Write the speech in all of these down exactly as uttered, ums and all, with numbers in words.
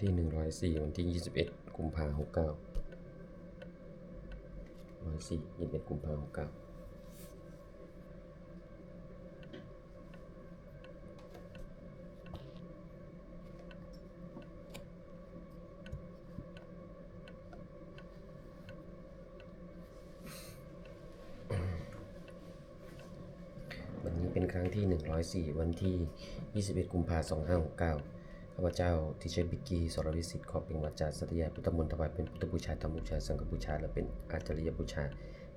ที่ หนึ่งร้อยสี่ วันที่ ยี่สิบเอ็ด กุมภา หกเก้า ร้อยสี่ ยี่สิบเอ็ด กุมภา หกเก้า วันนี้เป็นครั้งที่ หนึ่งร้อยสี่ วันที่ ยี่สิบเอ็ด กุมภา สองห้าหกเก้า ข้าพเจ้า ทีเจอร์ บิกกี้ สรวิสิทธิ์ ขอเปล่งวาจาสาธยายพุทธมนต์ ถวายเป็นพุทธบูชา ธรรมบูชา สังฆบูชา และเป็นอาจาริยบูชา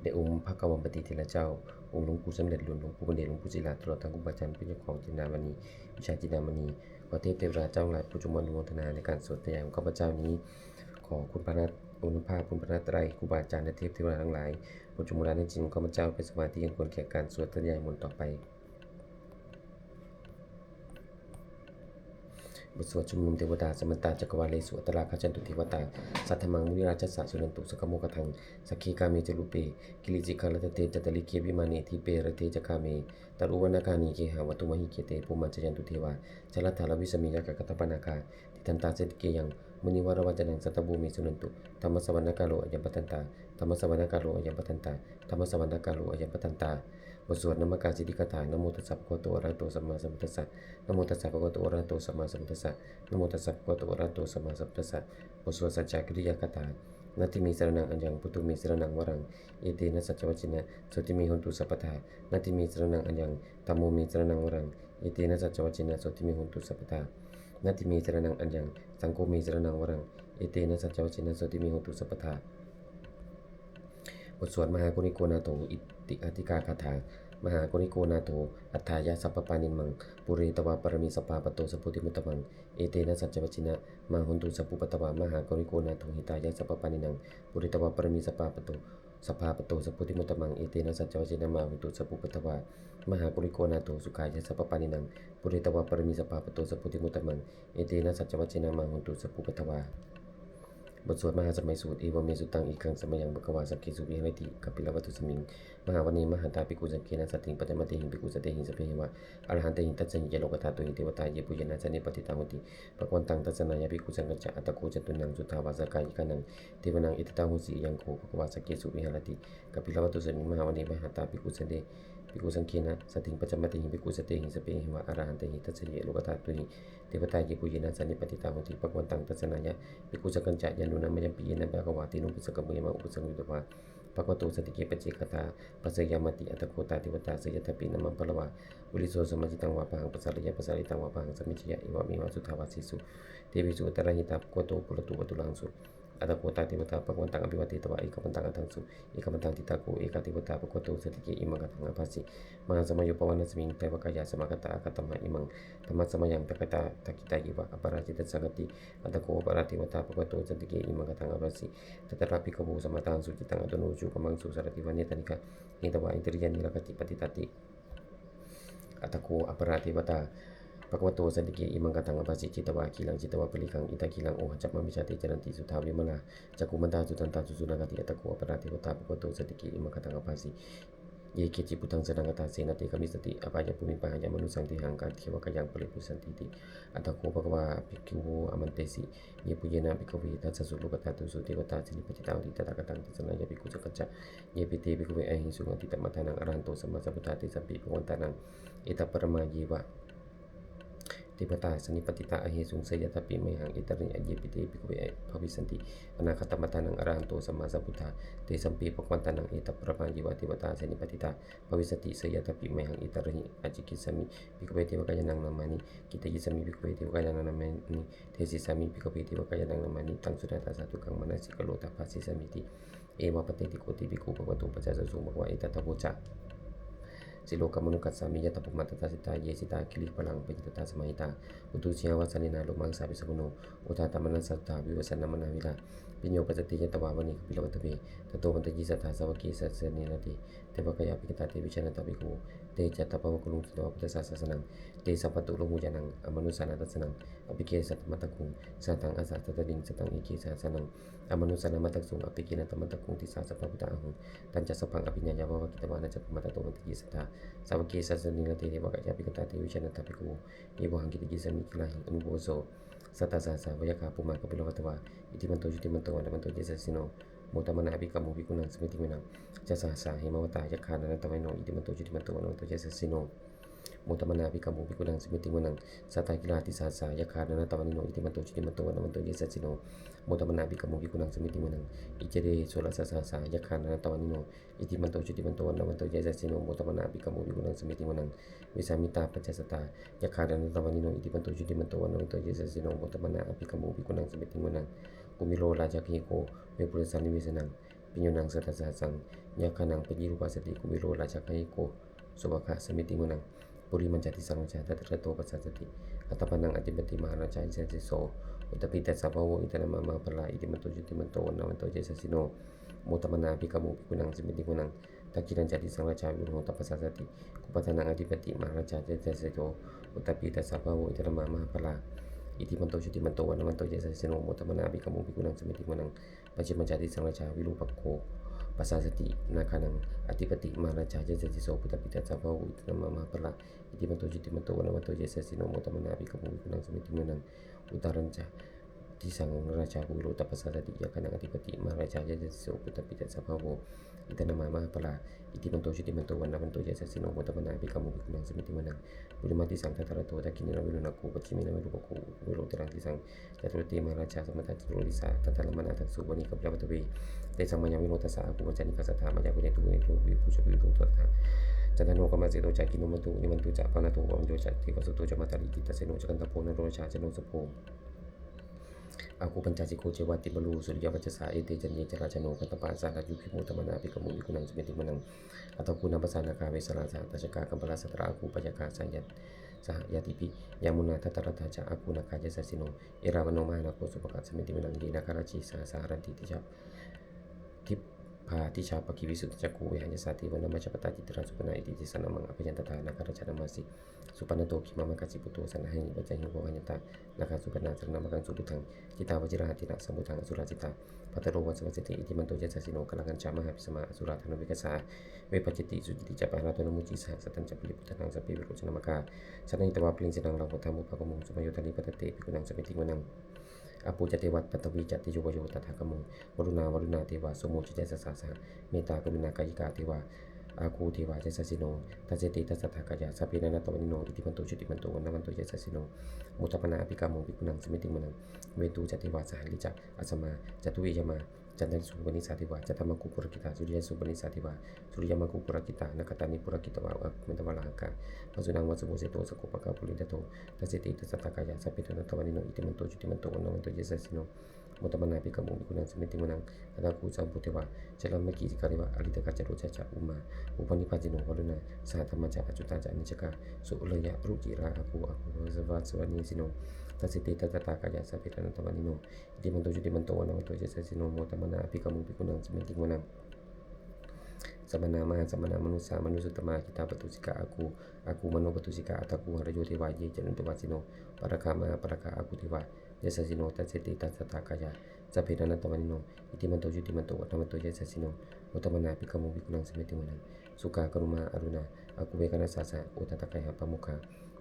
แด่องค์พระกวัมปติเถระเจ้า องค์หลวงปู่สำเร็จลุน หลวงปู่บุญเดช หลวงปู่ศิลา ตลอดทั้งครูบาอาจารย์ผู้เจ้าของจินดามณี วิชาจินดามณี ขอเทพเทวดาเจ้าทั้งหลาย โปรดจงอนุโมทนาในการสวดสาธยายของข้าพเจ้านี้ ขอคุณพระรัตน์ องค์พระคุณพระรัตนตรัย ครูบาอาจารย์ และเทพเทวดาทั้งหลาย โปรดจงบันดาลให้จิตของข้าพเจ้าเป็นสมาธิอันควรแก่การสวดสาธยายมนต์ต่อไป บทสวดชุมนุมเทวดา Samantā cakkavāḷesu atrāgacchantu devatā, saddhammaṃ munirājassa suṇantu saggamokkhadaṃ. Sagge kāme ca rūpe girisikharataṭe cantalikkhe vimāne, dīpe raṭṭhe ca gāme taruvanagahane gehavatthumhi khette, bhummā cāyantu devā jalathalavisame yakkhagandhabbanāgā, tiṭṭhantā santike yaṃ munivaravacanaṃ sādhavo me suṇantu. Dhammassavanakālo ayambhadantā. Dhammassavanakālo ayambhadantā. Dhammassavanakālo ayambhadantā. บทสวดนมการสิทธิคาถา Namo tassa bhagavato arahato sammāsambuddhassa. Namo tassa bhagavato arahato sammāsambuddhassa. Namo tassa bhagavato arahato sammāsambuddhassa. บทสวดสัจจกิริยาคาถา Natthi me saraṇaṃ aññaṃ, buddho me saraṇaṃ varaṃ, etena saccavajjena sotthi me hotu sabbadā. Natthi me saraṇaṃ aññaṃ, dhammo me saraṇaṃ varaṃ, etena saccavajjena sotthi me hotu sabbadā. Natthi me saraṇaṃ aññaṃ, saṅgho me saraṇaṃ varaṃ, etena saccavajjena sotthi me hotu sabbadā. บทสวดมหาการุณิโกนาโถ อิติอาทิกาคาถา Mahākāruṇiko nātho atthāya sabbapāṇinaṃ, pūretvā pāramī sabbā patto sambodhimuttamaṃ, etena saccavajjena mā hontu sabbupaddavā. Mahākāruṇiko nātho hitāya sabbapāṇinaṃ, pūretvā pāramī sabbā patto sabbā patto sambodhimuttamaṃ, etena saccavajjena mā hontu sabbupaddavā. Mahākāruṇiko nātho sukhāya sabbapāṇinaṃ, pūretvā pāramī sabbā patto sambodhimuttamaṃ, etena saccavajjena mā hontu sabbupaddavā. บทสวดมหาสมัยสูตร Evaṃ me sutaṃ. Ekaṃ samayaṃ bhagavā sakkesu viharati kapilavatthusmiṃ mahāvane mahatā bhikkhusaṅghena saddhiṃ pañcamattehi bhikkhusatehi sabbeheva arahantehi. Dasahi ca lokadhātūhi devatā yebhuyyena sannipatitā honti bhagavantaṃ dassanāya bhikkhusaṅghañca. Atha kho catunnaṃ suddhāvāsakāyikānaṃ devānaṃ etadahosi: Ayaṃ kho bhagavā sakkesu viharati kapilavatthusmiṃ mahāvane mahatā bhikkhusaṅghe bhikkhusaṅghena saddhiṃ pañcamattehi bhikkhusatehi sabbeheva arahantehi. Dasahi ca lokadhātūhi devatā yebhuyyena sannipatitā honti bhagavantaṃ dassanāya bhikkhusaṅghañca. Yannūna mayampi yena bhagavā tenupasaṅkameyyāma, upasaṅkamitvā bhagavato santike paccekagāthā bhāseyyāmāti. Atha kho tā devatā seyyathāpi nāma balavā puriso sammiñjitaṃ vā bāhaṃ pasāreyya, pasāritaṃ vā bāhaṃ sammiñjeyya, evameva suddhāvāsesu devesu antarahitā bhagavato purato pāturahaṃsu. Atha kho tā devatā bhagavantaṃ abhivādetvā ekamantaṃ aṭṭhaṃsu. Ekamantaṃ ṭhitā kho ekā devatā bhagavato santike imaṃ gāthaṃ abhāsi: Mahāsamayo pavanasmiṃ, devakāyā samāgatā, āgatamha imaṃ dhammasamayaṃ, dakkhitāyeva aparājitasaṅghanti. Atha kho aparā devatā bhagavato santike imaṃ gāthaṃ abhāsi: Tatra bhikkhavo samādahaṃsu, cittaṃ attano ujukamakaṃsu, sārathīva nettāni gahetvā, indriyāni rakkhanti paṇḍitāti. Atha kho aparā devatā bhagavato santike imaṃ gāthaṃ abhāsi: Chetvā khīlaṃ chetvā palighaṃ, indakhīlaṃ ohaccamanejā, te caranti suddhā vimalā, cakkhumatā sudantā susunāgāti. Atha kho aparā devatā bhagavato santike imaṃ gāthaṃ abhāsi: Ye keci buddhaṃ saraṇaṃ gatāse, na te gamissanti apāyabhūmiṃ, pahāya mānusaṃ dehaṃ, devakāyaṃ paripūressantīti. Atha kho bhagavā bhikkhū āmantesi: Yebhuyyena bhikkhave dasasu lokadhātūsu devatā sannipatitā honti tathāgataṃ dassanāya bhikkhusaṅghañca. Yepi te bhikkhave ahesuṃ atītamaddhānaṃ arahanto sammāsambuddhā, tesampi bhagavantānaṃ etaparamāyeva devatā sannipatitā ahesuṃ, seyyathāpi mayhaṃ etarahi. Yepi te bhikkhave bhavissanti anāgatamaddhānaṃ arahanto sammāsambuddhā, tesampi bhagavantānaṃ etaparamāyeva devatā sannipatitā bhavissanti, seyyathāpi mayhaṃ etarahi. Ācikkhissāmi bhikkhave devakāyānaṃ nāmāni, kittayissāmi bhikkhave devakāyānaṃ nāmāni, desissāmi bhikkhave devakāyānaṃ nāmāni. Taṃ suṇātha sādhukaṃ manasikarotha bhāsissāmīti. Evaṃ bhanteti kho te bhikkhū bhagavato paccassosuṃ. Bhagavā etadavoca: Silokamanukassāmi, yattha bhummā tadassitā; ye sitā girigabbharaṃ, pahitattā samāhitā. Puthū sīhāva sallīnā, lomahaṃsābhisambhuno; odātamanasā suddhā, vippasannamanāvilā. Bhiyyo pañcasate ñatvā, vane kāpilavatthave; tato āmantayi satthā, sāvake sāsane rate. Devakāyā abhikkantā, te vijānātha bhikkhavo. Te ca ātappamakaruṃ, sutvā buddhassa sāsanaṃ. Tesampāturahu ñāṇaṃ, amanussāna dassanaṃ; appeke satamaddakkhuṃ, sahassaṃ atha sattariṃ. Sataṃ eke sahassānaṃ, amanussānamaddasuṃ; appekenantamaddakkhuṃ, disā sabbā phuṭā ahuṃ. Tañca sabbaṃ abhiññāya, vavakkhitvāna cakkhumā; tato āmantayi satthā, sāvake sāsane rate. Devakāyā abhikkantā, te vijānātha bhikkhavo. Ye vohaṃ kittayissāmi, girāhi anupubbaso; sattasahassā va yakkhā bhummā kāpilavatthavā, iddhimanto jutimanto vaṇṇavanto yasassino, modamānā abhikkāmuṃ bhikkhūnaṃ samitiṃ vanaṃ. Chasahassā hemavatā yakkhā nānattavaṇṇino, iddhimanto jutimanto vaṇṇavanto yasassino, modamānā abhikkāmuṃ bhikkhūnaṃ samitiṃ vanaṃ. Sātāgirā tisahassā yakkhā nānattavaṇṇino, iddhimanto jutimanto vaṇṇavanto yasassino, modamānā abhikkāmuṃ bhikkhūnaṃ samitiṃ vanaṃ. Iccete soḷasasahassā yakkhā nānattavaṇṇino, iddhimanto jutimanto vaṇṇavanto yasassino, modamānā abhikkāmuṃ bhikkhūnaṃ samitiṃ vanaṃ. Vessāmittā pañcasatā yakkhā nānattavaṇṇino, iddhimanto jutimanto vaṇṇavanto yasassino, modamānā abhikkāmuṃ bhikkhūnaṃ samitiṃ vanaṃ. Kumāro rājagahiko vepullassa nivesanaṃ, bhiyyo naṃ satasahassaṃ yakkhānaṃ payirupāsati, kumāro rājagahiko sopāga samitiṃ vanaṃ. Purimañca disaṃ rājā dhataraṭṭho pasāsati, gandhabbānaṃ ādhipati mahārājā yasassi so. Uttānapādi tassa bahavo indanāmā mahabbalā, iddhimanto jutimanto vaṇṇavanto yasassino, modamānā abhikkāmuṃ bhikkhūnaṃ samitiṃ vanaṃ. Dakkhiṇañca disaṃ rājā virūḷho taṃ pasāsati, kumbhaṇḍānaṃ ādhipati mahārājā yasassi so. Uttānapādi tassa bahavo indanāmā mahabbalā, iddhimanto jutimanto vaṇṇavanto yasassino, modamānā abhikkāmuṃ bhikkhūnaṃ samitiṃ vanaṃ. Pacchimañca disaṃ rājā virūpakkho pasāsati, nāgānaṃ ādhipati mahārājā yasassi so. Uttānapādi tassa bahavo indanāmā mahabbalā, iddhimanto jutimanto vaṇṇavanto yasassino, modamānā abhikkāmuṃ bhikkhūnaṃ samitiṃ vanaṃ. Uttarañca disaṃ rājā kuvero taṃ pasāsati, yakkhānaṃ ādhipati mahārājā yasassi so. Uttānapādi tassa bahavo indanāmā mahabbalā, iddhimanto jutimanto vaṇṇavanto yasassino, modamānā abhikkāmuṃ bhikkhūnaṃ samitiṃ vanaṃ. Purimaṃ disaṃ dhataraṭṭho, dakkhiṇena veruḷhako, pacchimena virūpakkho, kuvero uttaraṃ disaṃ. Cattāro te mahārājā samantā caturo disā, daddallamānā aṭṭhaṃsu vane kāpilavatthave. Tesaṃ māyāvino dāsā āgū vañcanikā saṭhā, māyā kuṭeṇḍu veṭeṇḍu viṭū ca viṭuṭo saha, candano kāmaseṭṭho ca kinnughaṇḍu nighaṇḍu ca, panādo opamañño ca devasūto ca mātali, cittaseno ca gandhabbo naḷorājā janosabho, āgū pañcasikho ceva timbarū suriyavacchasā. Ete caññe ca rājāno gandhabbā saha rājubhi, modamānā abhikkāmuṃ bhikkhūnaṃ samitiṃ vanaṃ. Athāgū nābhasā nāgā vesālā saha tacchakā, kambalassatarā āgū pāyāgā saha ñātibhi, yāmunā dhataraṭṭhā ca āgū nāgā yasassino, erāvaṇo mahānāgo sopāga samitiṃ vanaṃ. Ye nāgarāje sahasā haranti dibbā dijā pakkhi visuddhacakkhū, vehāyasā te vanamajjhapattā citrā supaṇṇā iti tesa nāmaṃ. Abhayantadā nāgarājānamāsi, supaṇṇato khemamakāsi buddho, saṇhāhi vācāhi upavhayantā nāgā supaṇṇā saraṇamakaṃsu buddhaṃ. Jitā vajirahatthena samuddaṃ asurā sitā, bhātaro vāsavassete iddhimanto yasassino. Kālakañjā mahābhismā asurā dānaveghasā, vepacitti sucitti ca pahārādo namucī saha. Satañca baliputtānaṃ sabbe verocanāmakā, sannayhitvā baliṃ senaṃ rāhubhaddamupāgamuṃ, samayodāni bhaddante bhikkhūnaṃ samitiṃ vanaṃ. Āpo ca devā paṭhavī ca tejo vāyo tadāgamuṃ, varuṇā vāruṇā devā somo ca yasasā saha. Mettākaruṇākāyikā devā āgū devā yasassino, dasete dasadhā kāyā sabbe nānattavaṇṇino, iddhimanto jutimanto vaṇṇavanto yasassino, modamānā abhikkāmuṃ bhikkhūnaṃ samitiṃ vanaṃ. Veṇḍū ca devā sahalī ca asamā ca duve yamā, candassūpanisā devā candamāgū purakkhitā, suriyassūpanisā devā suriyamāgū purakkhitā, nakkhattāni purakkhitvā āgantavāhakā, vasūnaṃ vāsavo seṭṭho sakkopāga purindado, dasete dasadhā kāyā sabbe nānattavaṇṇino, iddhimanto jutimanto vaṇṇavanto yasassino, modamānā abhikkāmuṃ bhikkhūnaṃ samitiṃ vanaṃ. Athāgū sahabhū devā jalamaggisikhāriva, ariṭṭhakā ca rojā ca ummāpupphanibhāsino, varuṇā sahadhammā ca accutā ca anejakā, sūleyyarucirā āgū āgū vāsavanesino, dasete dasadhā kāyā sabbe nānattavaṇṇino, iddhimanto jutimanto vaṇṇavanto yasassino, modamānā abhikkāmuṃ bhikkhūnaṃ samitiṃ vanaṃ. Samānā mahāsamānā mānusā mānusuttamā, khiḍḍāpadūsikā āgū āgū manopadūsikā, athāgū harayo devā ye ca lohitavāsino, pāragā mahāpāragā āgū devā yasassino, dasete dasadhā kāyā sabbe nānattavaṇṇino, iddhimanto jutimanto vaṇṇavanto yasassino, modamānā abhikkāmuṃ bhikkhūnaṃ samitiṃ vanaṃ. Sukkā karumhā aruṇā āgū veghanasā saha, odātagayhā pāmokkhā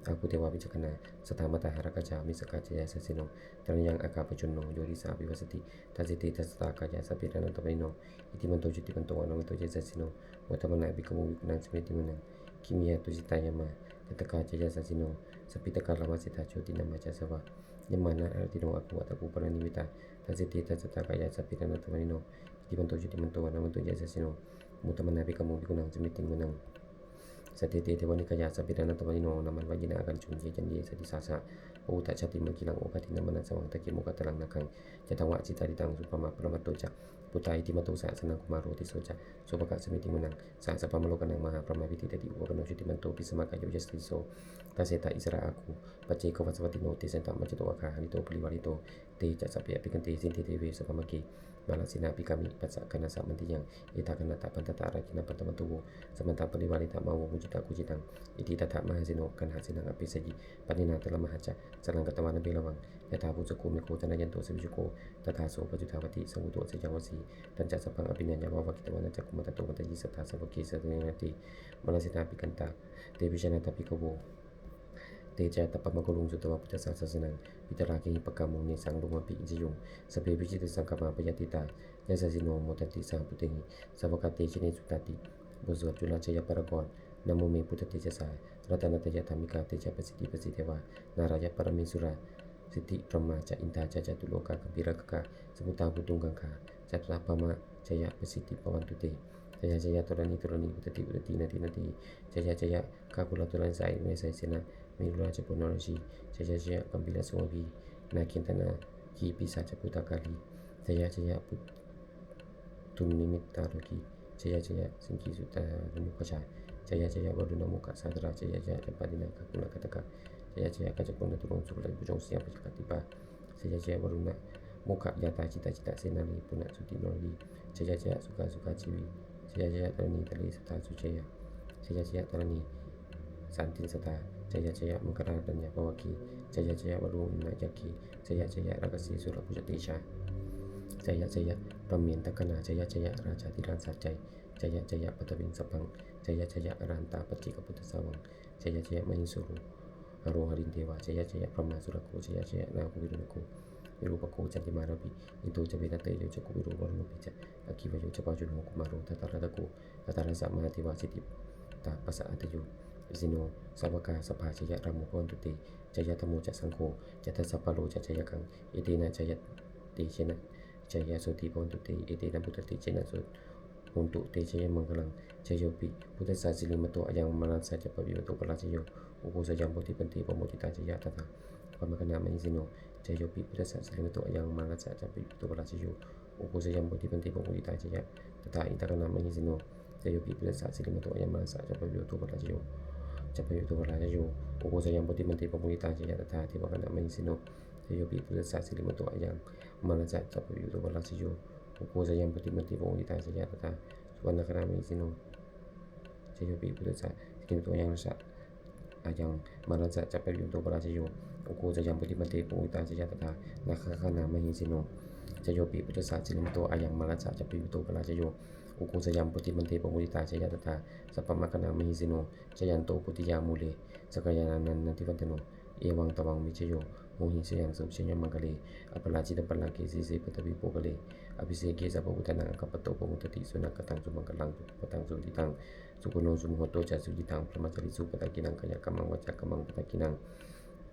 āgū devā vicakkhaṇā, sadāmattā hāragajā missakā ca yasassino, thanayaṃ āga pajunno yo disā abhivassati, dasete dasadhā kāyā sabbe nānattavaṇṇino, iddhimanto jutimanto vaṇṇavanto yasassino, modamānā abhikkāmuṃ bhikkhūnaṃ samitiṃ vanaṃ. Khemiyā tusitā yāmā kaṭṭhakā ca yasassino, lambītakā lāmaseṭṭhā jotināmā ca āsavā, nimmānaratino āgū athāgū paranimmitā, dasete dasadhā kāyā sabbe nānattavaṇṇino, iddhimanto jutimanto vaṇṇavanto yasassino, modamānā abhikkāmuṃ bhikkhūnaṃ samitiṃ vanaṃ. Saṭṭhete devanikāyā sabbe nānattavaṇṇino, nāmanvayena āgañchuṃ ye caññe sadisā saha. Pavutthajātimakkhīlaṃ oghatiṇṇamanāsavaṃ, dakkhemoghataraṃ nāgaṃ candaṃva asitātitaṃ, subrahmā paramatto ca puttā iddhimato saha. Sanaṅkumāro tisso ca sopāga samitiṃ vanaṃ, sahassabrahmalokānaṃ mahābrahmābhitiṭṭhati, upapanno jutimanto bhismākāyo yasassi so. Dasettha issarā āgū paccekavasavattino, tesañca majjhato āgā hārito parivārito. Te ca sabbe abhikkante sainde deve sabrahmake, mārasenā abhikkāmi passa kaṇhassa mandiyaṃ. Etha gaṇhatha bandhatha rāgena bandhamatthu vo, samantā parivāretha mā vo muñcittha koci naṃ. Iti tattha mahāseno kaṇhasenaṃ apesayi, pāṇinā talamāhacca saraṃ katvāna bheravaṃ. Yathā pāvussako megho thanayanto savijjuko, tadā so paccudāvatti saṅkuddho asayaṃvasī. Tañca sabbaṃ abhiññāya vavakkhitvāna cakkhumā, tato āmantayi satthā sāvake sāsane rate. Mārasenā abhikkantā te vijānātha bhikkhavo, Te ca ātappamakaruṃ sutvā buddhassa sāsanaṃ, vītarāgehi pakkāmuṃ nesaṃ lomampi iñjayuṃ. Sabbe vijitasaṅgāmā bhayātītā yasassino modanti saha bhūtehi, sāvakā te janesutāti. Bot sวดจุลชัยปกรณ์ Namo me buddhatejasā ratanattayadhammikā tejapasiddhi pasīdevā nārāyaparamesurā siddhibrahmā ca indā ca catulokā gambhīrakkhakā samuddā bhūtuṃ gaṅgā ca sabrahmā jaya pasiddhi bhavantu te. Jaya jaya dharaṇi dharaṇī udadhi udadhī nadi nadī, jaya jaya gaganatalanisaya senameru rājabala narajī, jaya jaya gambhīra sombhī nāgendanāgī pisāca bhūtakālī, jaya jaya dunnimittarogī, jaya jaya siṅgīsudādānamukhajā, jaya jaya varuṇamukhasātrā, jaya jaya campādināgakulagatakā, jaya jaya gajjagonnaturaṅga sukarabhujaṅga sīhabyagghadīpā, jaya jaya varuṇamukhayātrā jita jita senārī puna sudī naradī, jaya jaya sukhā sukhā jīvī, jaya jaya dharaṇītale sadā sujayā, jaya jaya dharaṇī santin sadā, jaya jaya maṅkarājaraññā bhavagge, jaya jaya varuṇayakkhe, jaya jaya rakkhase surabhujatejā, jaya jaya brahmendagaṇā, jaya jaya rājādhirāja sājjai, jaya jaya paṭhaviṃ sabbaṃ, jaya jaya arahantā paccekabuddhasāvaṃ, jaya jaya mahesuro haro harindevā, jaya jaya brahmā surakkho, jaya jaya nāgo viruḷhako virūpakkho candimā ravi, indo ca venateyyo ca kuvero varuṇopi ca, aggi vāyo ca pājuṇho kumāro dhataraṭṭhako, aṭṭhārasa mahādevā siddhitāpasa-ādayo, isino sāvakā sabbā jayarāmo bhavantu te, jayadhammo ca saṅgho ca dasapālo ca jayakaṃ, etena jayatejena jayasotthī bhavantu te, etena buddhatejena so hontu te jayamaṅgalaṃ. Jayopi buddhassa sirīmato ayaṃ, mārassa ca pāpimato parājayo, ugghosayaṃ bodhimaṇḍe pamoditā, jaya tadā brahmagaṇā mahesino. Jayopi buddhassa sirīmato ayaṃ, mārassa ca pāpimato parājayo, ugghosayaṃ bodhimaṇḍe pamoditā, jaya tadā indagaṇā mahesino. Jayopi buddhassa sirīmato ayaṃ, mārassa ca pāpimato parājayo, ca pāpimato parājayo, ugghosayaṃ bodhimaṇḍe pamoditā, jaya tadā devagaṇā mahesino. Jayopi buddhassa sirīmato ayaṃ, mārassa ca pāpimato parājayo, ugghosayaṃ bodhimaṇḍe pamoditā, jaya tadā supaṇṇagaṇā mahesino. Jayopi buddhassa sirīmato ayaṃ, mārassa ca pāpimato parājayo, ugghosayaṃ bodhimaṇḍe pamoditā, jaya tadā nāgagaṇā mahesino. Jayopi buddhassa sirīmato ayaṃ, mārassa ca pāpimato parājayo, ugghosayaṃ bodhimaṇḍe pamoditā, jaya tadā sabrahmagaṇā mahesino. Jayanto bodhiyā mūle sakyānaṃ nandivaḍḍhano, evaṃ tvaṃ vijayo hohi jayassu jayamaṅgale. Aparājitapallaṅke sīse paṭhavipokkhare, abhiseke sabbabuddhānaṃ aggappatto pamodati. Sunakkhattaṃ sumaṅgalaṃ supabhātaṃ suhuṭṭhitaṃ, sukhaṇo sumuhutto ca suyiṭṭhaṃ brahmacārisu. Padakkhiṇaṃ kāyakammaṃ vācākammaṃ padakkhiṇaṃ,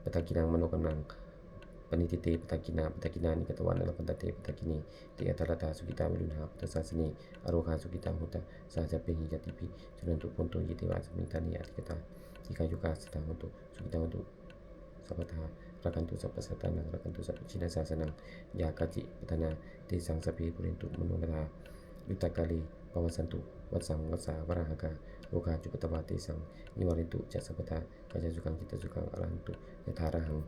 padakkhiṇaṃ manokammaṃ paṇidhī te padakkhiṇā. Padakkhiṇāni katvāna labhantatthe padakkhiṇe. Te atthaladdhā sukhitā viruḷhā buddhasāsane, arogā sukhitā hotha saha sabbehi ñātibhi. Suṇantu bhonto ye devā asmiṃ ṭhāne adhigatā, dīghāyukā sadā hontu sukhitā hontu sabbadā. Rakkhantu sabbasattānaṃ rakkhantu sabbajinasāsanaṃ, yā kāci patthanā tesaṃ sabbe pūrentu manorathā. Yuttakāle pavassantu vassaṃ vassā valāhakā, rogā cupaddavā tesaṃ nivārentu ca sabbadā. Kāyasukhaṃ cittasukhaṃ arahantu yathārahaṃ.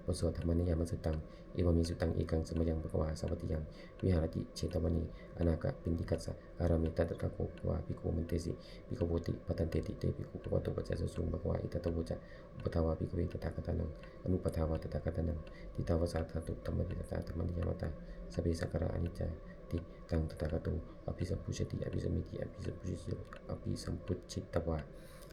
บทสวด Dhammaniyāmasuttaṃ. Evaṃ me sutaṃ. Ekaṃ samayaṃ bhagavā sāvatthiyaṃ viharati jetavane anāthapiṇḍikassa ārāme. Tatra kho bhagavā bhikkhū āmantesi bhikkhavoti. Bhadanteti te bhikkhū bhagavato paccassosuṃ. Bhagavā etadavoca. Uppādā vā bhikkhave tathāgatānaṃ anuppādā vā tathāgatānaṃ, ṭhitā va sā dhātu dhammaṭṭhitatā dhammaniyāmatā, sabbe saṅkhārā aniccāti. Taṃ tathāgato abhisambujjhati abhisameti abhisambujjhitvā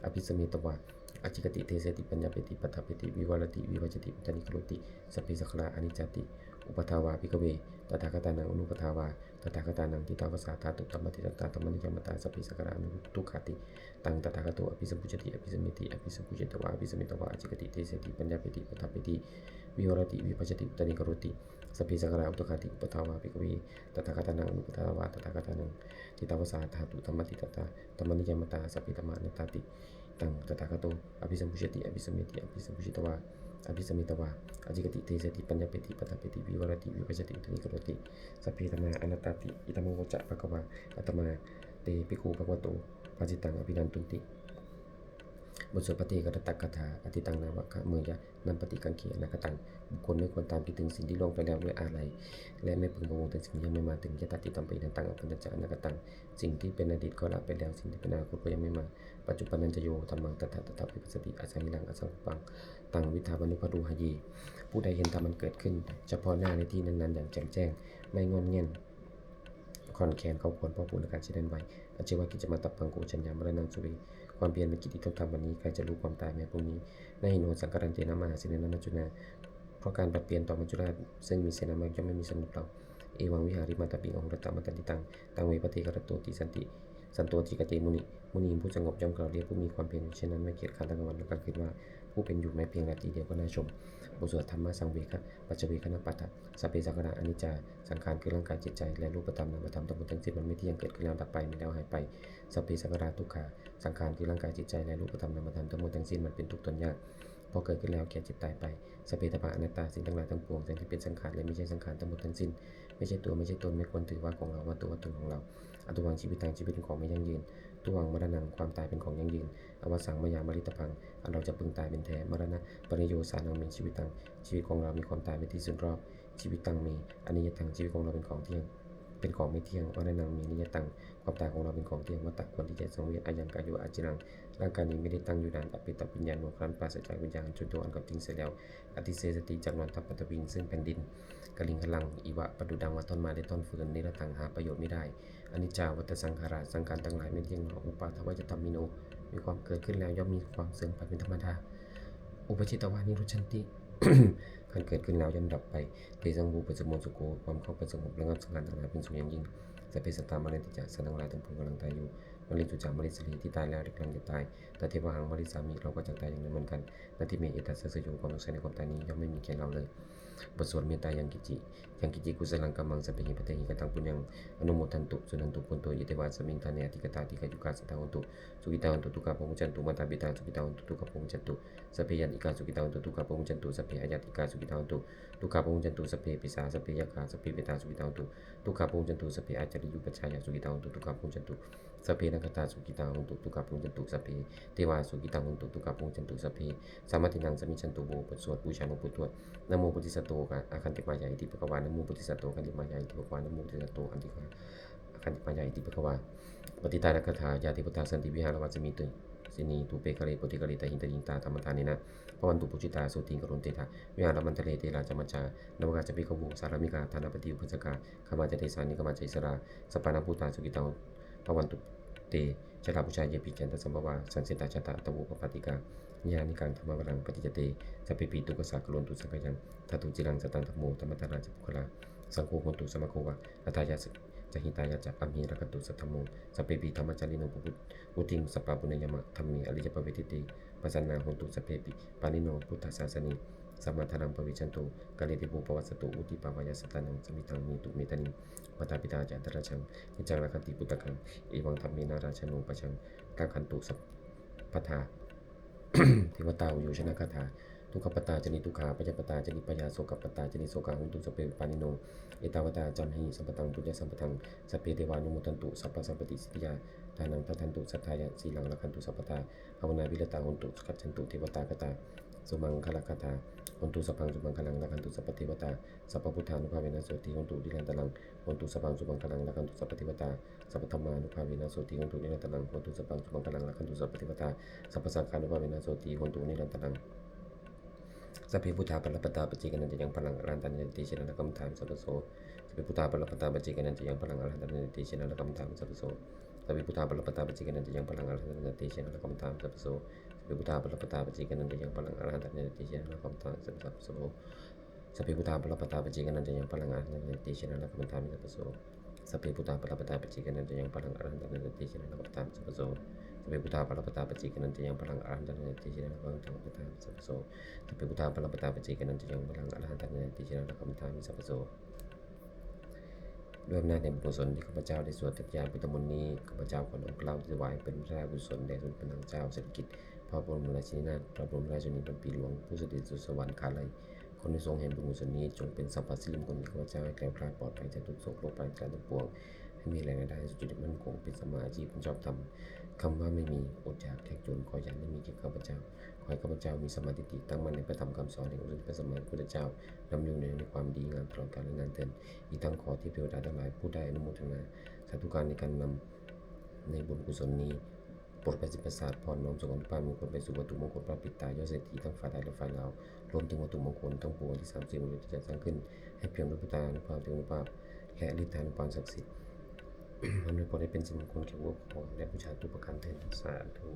abhisametvā ācikkhati deseti paññapeti paṭṭhapeti vivarati vibhajati uttānīkaroti, sabbe saṅkhārā aniccāti. Uppādā vā bhikkhave tathāgatānaṃ anuppādā vā tathāgatānaṃ, ṭhitā va sā dhātu dhammaṭṭhitatā dhammaniyāmatā, sabbe saṅkhārā dukkhāti. Taṃ tathāgato abhisambujjhati abhisameti abhisambujjhitvā abhisametvā ācikkhati deseti paññapeti paṭṭhapeti vivarati vibhajati uttānīkaroti, sabbe saṅkhārā dukkhāti. Uppādā vā bhikkhave tathāgatānaṃ anuppādā vā tathāgatānaṃ, ṭhitā va sā dhātu dhammaṭṭhitatā dhammaniyāmatā, sabbe dhammā anattāti. Taṃ tathāgato abhisambujjhati abhisameti abhisambujjhitvā abhisametvā ācikkhati deseti paññapeti paṭṭhapeti vivarati vibhajati uttānīkaroti, sabbe dhammā anattāti. Idamavoca bhagavā. Katmā te bhikkhū bhagavato bhāsitaṃ abhinandunti. บทสวดภัทเทกรัตตคาถา Atītaṃ nānvāgameyya nappaṭikaṅkhe anāgataṃ. บุคคลไม่ควรตามคิดถึงสิ่งที่ล่วงไปแล้วด้วยอาลัย และไม่พึงพะวงถึงสิ่งที่ยังไม่มาถึง Yadatītampahīnantaṃ appattañca anāgataṃ. สิ่งที่เป็นอดีตก็ละไปแล้ว สิ่งที่เป็นอนาคตก็ยังไม่มา Paccuppannañca yo dhammaṃ tattha tattha vipassati, asaṃhīraṃ asaṅkuppaṃ taṃ viddhā manubrūhaye. ผู้ใดเห็นธรรมอันเกิดขึ้นเฉพาะหน้าในที่นั้นๆ อย่างแจ่มแจ้ง ไม่ง่อนแง่นคลอนแคลน เขาควรพอกพูนอาการเช่นนั้นไว้ Ajjeva kiccamātappaṃ ko jaññā maraṇaṃ suve. ค ความเพียรเป็นกิจที่ต้องทำวันนี้ ใครจะรู้ความตายแม้พรุ่งนี้ Na hi no saṅgarantena mahāsenena maccunā. เพราะการผัดเพี้ยนต่อมัจจุราชซึ่งมีเสนามากย่อมไม่มีสำหรับเรา Evaṃ vihārimātāpiṃ ahorattamatanditaṃ, taṃ ve bhaddekarattoti santi, santo ācikkhate muni. มุนีผู้สงบย่อมกล่าวเรียกผู้มีความเพียรอยู่เช่นนั้น ไม่เกียจคร้านทั้งกลางวันและกลางคืนว่า ผู้เป็นอยู่แม้เพียงราตรีเดียวก็น่าชม บทสวดธัมมสังเวค ปัจจเวกขณปาฐะ Sabbe saṅkhārā aniccā. สังขารคือร่างกายจิตใจ และรูปธรรมนามธรรมทั้งหมดทั้งสิ้นมันไม่เที่ยง เกิดขึ้นแล้วดับไป มีแล้วหายไป Sabbe saṅkhārā dukkhā. สังขารคือร่างกายจิตใจ และรูปธรรมนามธรรมทั้งหมดทั้งสิ้นมันเป็นทุกข์ทนยาก เพราะเกิดขึ้นแล้วแก่เจ็บตายไป Sabbe dhammā anattā. สิ่งทั้งหลายทั้งปวง ทั้งที่เป็นสังขารและไม่ใช่สังขารทั้งหมดทั้งสิ้น ไม่ใช่ตัวไม่ใช่ตน ไม่ควรถือว่าของเรา ว่าตัวว่าตนของเรา Adhuvaṃ jīvitaṃ. ชีวิตเป็นของไม่ยั่งยืน Dhuvaṃ maraṇaṃ. ความตายเป็นของยั่งยืน Avassaṃ mayā maritabbaṃ. อันเราจะพึงตายเป็นแท้ Maraṇapariyosānaṃ me jīvitaṃ. ชีวิตของเรามีความตายเป็นที่สุดรอบ Jīvitaṃ me aniyataṃ. ชีวิตของเราเป็นของเที่ยง เป็นของไม่เที่ยง Maraṇaṃ me niyataṃ. ความตายของเราเป็นของเที่ยง Vata. ควรที่จะสังเวช Ayaṃ kāyo aciraṃ. ร่างกายนี้ไม่ได้ตั้งอยู่นาน Apetaviññāṇo. ครั้นปราศจากวิญญาณ Chuḍḍho. อันเขาทิ้งเสียแล้ว Adhisessati. จักนอนทับ Paṭhaviṃ. ซึ่งแผ่นดิน Kaliṅgaraṃ iva. ประดุจดังว่าท่อนไม้และท่อนฟืน Niratthaṃ. หาประโยชน์ไม่ได้ Aniccā vata saṅkhārā. สังขารทั้งหลายไม่เที่ยงหนอ Uppādavayadhammino. มีความเกิดขึ้นแล้วย่อมมีความเสื่อมไปเป็นธรรมดา Uppajjitvā nirujjhanti. ครั้นเกิดขึ้นแล้วย่อมดับไป Tesaṃ vūpasamo sukho. ความเข้าไปสงบระงับสังขารทั้งหลายเป็นสุขอย่างยิ่ง Sabbe sattā maranti ca. สัตว์ทั้งหลายทั้งปวงกำลังตายอยู่ Mariṃsu ca marissare. ที่ตายแล้วกำลังจะตาย Tathevāhaṃ marissāmi. เราก็จักตายอย่างนั้นเหมือนกัน Natthi me ettha samsayō. ความสงสัยในความตายนี้ย่อมไม่มีแก่เราเลย บทสวดเมตตา Yaṃ kiñci, yaṃ kiñci kusalaṃ kammaṃ sabbehi katehi kataṃ puññaṃ anumodantu suṇantu bhonto ye devā asmiṃ ṭhāne adhigatā dīghāyukā sadā hontu sukhitā hontu dukkhā pamuccantu. Mātā pitā sukhitā hontu dukkhā pamuccantu. Sabbe ñātikā sukhitā hontu dukkhā pamuccantu. Sabbe aññātikā sukhitā hontu dukkhā pamuccantu. Sabbe pisā sabbe yakkhā sabbe petā sukhitā hontu dukkhā pamuccantu. Sabbe ācariyupajjhāyā sukhitā hontu dukkhā pamuccantu. Sabbe nakkhattā sukhitā hontu dukkhā pamuccantu. Sabbe devā sukhitā hontu dukkhā pamuccantu. Sabbe sampattīnaṃ samijjhantu vo. บทสวดบูชาหลวงปู่ทวด Namo bodhisatto āgantimāya iti bhagavā. Namo bodhisatto āgantimāya iti bhagavā. Namo bodhisatto āgantimāya iti bhagavā. Pattidānagāthā. Yā devatā santi vihāravāsinī, thūpe ghare bodhighare tahiṃ tahiṃ tā dhammadānena bhavantu pūjitā sotthiṃ karontedha. Vihāramaṇḍale therā ca majjhā navakā ca bhikkhavo sārāmikā dānapatī upāsakā gāmā ca desā nigamā ca issarā sappāṇabhūtā sukhitā bhavantu te. Jalābujā yepi ca aṇḍasambhavā saṃsedajātā athavopapātikā niyyānikaṃ dhammavaraṃ paṭicca te sabbepi dukkhassa karontu saṅkhayaṃ. Ṭhātu ciraṃ sataṃ dhammo dhammaddharā ca puggalā saṅgho hotu samaggo va atthāya ca hitāya ca. Amhe rakkhatu saddhammo sabbepi dhammacārino vuḍḍhiṃ sampāpuṇeyyāma dhamme ariyappavedite. Pasannā hontu sabbepi pāṇino buddhasāsane sammā dhāraṃ pavecchanto kāle devo pavassatu vuḍḍhibhāvāya sattānaṃ samiddhaṃ netu medaniṃ. Mātā pitā ca atrajaṃ niccaṃ rakkhanti puttakaṃ evaṃ dhammena rājāno pajaṃ rakkhantu sabbadā. Devatāuyyojanagāthā. Dukkhappattā ca niddukkhā bhayappattā ca nibbhayā sokappattā ca nissokā hontu sabbepi pāṇino. Ettāvatā ca amhehi sambhataṃ puññasampadaṃ sabbe devānumodantu sabbasampattisiddhiyā. Dānaṃ dadantu saddhāya sīlaṃ rakkhantu sabbadā bhāvanābhiratā hontu gacchantu devatāgatā. Sumaṅgalagāthā. Hontu sabbaṃ sumaṅgalaṃ rakkhantu sabbadevatā sabbabuddhānubhāvena sotthī hontu nirantaraṃ. Hontu sabbaṃ sumaṅgalaṃ rakkhantu sabbadevatā sabbadhammānubhāvena sotthī hontu nirantaraṃ. Hontu sabbaṃ sumaṅgalaṃ rakkhantu sabbadevatā sabbasaṅghānubhāvena sotthī hontu nirantaraṃ. Sabbe buddhā balappattā paccekānañca yaṃ balaṃ arahantānañca tejena rakkhaṃ bandhāmi sabbaso. Sabbe buddhā balappattā paccekānañca yaṃ balaṃ arahantānañca tejena rakkhaṃ bandhāmi sabbaso. Sabbe buddhā balappattā paccekānañca yaṃ balaṃ arahantānañca tejena rakkhaṃ bandhāmi sabbaso. Sabbe buddhā balappattā paccekānañca yaṃ balaṃ arahantānañca tejena rakkhaṃ bandhāmi sabbaso. Sabbe buddhā balappattā paccekānañca yaṃ balaṃ arahantānañca tejena rakkhaṃ bandhāmi sabbaso. Sabbe buddhā balappattā paccekānañca yaṃ balaṃ arahantānañca tejena rakkhaṃ bandhāmi sabbaso. Sabbe buddhā balappattā paccekānañca yaṃ balaṃ arahantānañca tejena rakkhaṃ bandhāmi sabbaso. Sabbe buddhā balappattā paccekānañca yaṃ balaṃ arahantānañca tejena rakkhaṃ bandhāmi sabbaso. ด้วยอำนาจแห่งบุญกุศลที่ข้าพเจ้าได้สวดสาธยายพุทธมนต์นี้ ข้าพเจ้าขอน้อมเกล้าถวายเป็นพระราชกุศลแด่สมเด็จพระนางเจ้าสิริกิติ์ พระบรมราชินีนาถ พระบรมราชชนนีพันปีหลวง ผู้เสด็จสู่สวรรคาลัย ขออานิสงส์แห่งบุญกุศลนี้จงเป็นสัพพะสิริมงคลแก่ข้าพเจ้า ให้แคล้วคลาดปลอดภัยจากทุกข์โศกโรคภัยทั้งปวง ให้มีแหล่งรายได้สุจริตมั่นคง เป็นสัมมาอาชีพอันชอบธรรม คำว่าไม่มี อดอยาก ยากจน ขออย่าได้มีแก่ข้าพเจ้า ขอให้ข้าพเจ้ามีสัมมาทิฏฐิ ตั้งมั่นในพระธรรมคำสอนแห่งองค์สมเด็จพระสัมมาสัมพุทธเจ้า ดำรงอยู่ในความดีงามตลอดกาลนานเทอญ อีกทั้งขอเทพเทวดาทั้งหลายผู้ได้อนุโมทนาสาธุการในการนำในบุญกุศลนี้ โปรดประสิทธิ์ประสาทพร น้อมส่งอานุภาพมงคลไปสู่วัตถุมงคลพระปิดตายอดเศรษฐีทั้งฝ่ายไทยและฝ่ายลาว รวมถึงวัตถุมงคลทั้งปวงที่สามสิบองค์ที่จัดสร้างขึ้น ให้เปี่ยมด้วยพุทธานุภาพ เทวานุภาพ และฤทธานุภาพศักดิ์สิทธิ์ อำนวยผลให้เป็นสิริมงคลแก่ผู้ปกครองและบูชาทุกประการเทอญ สาธุ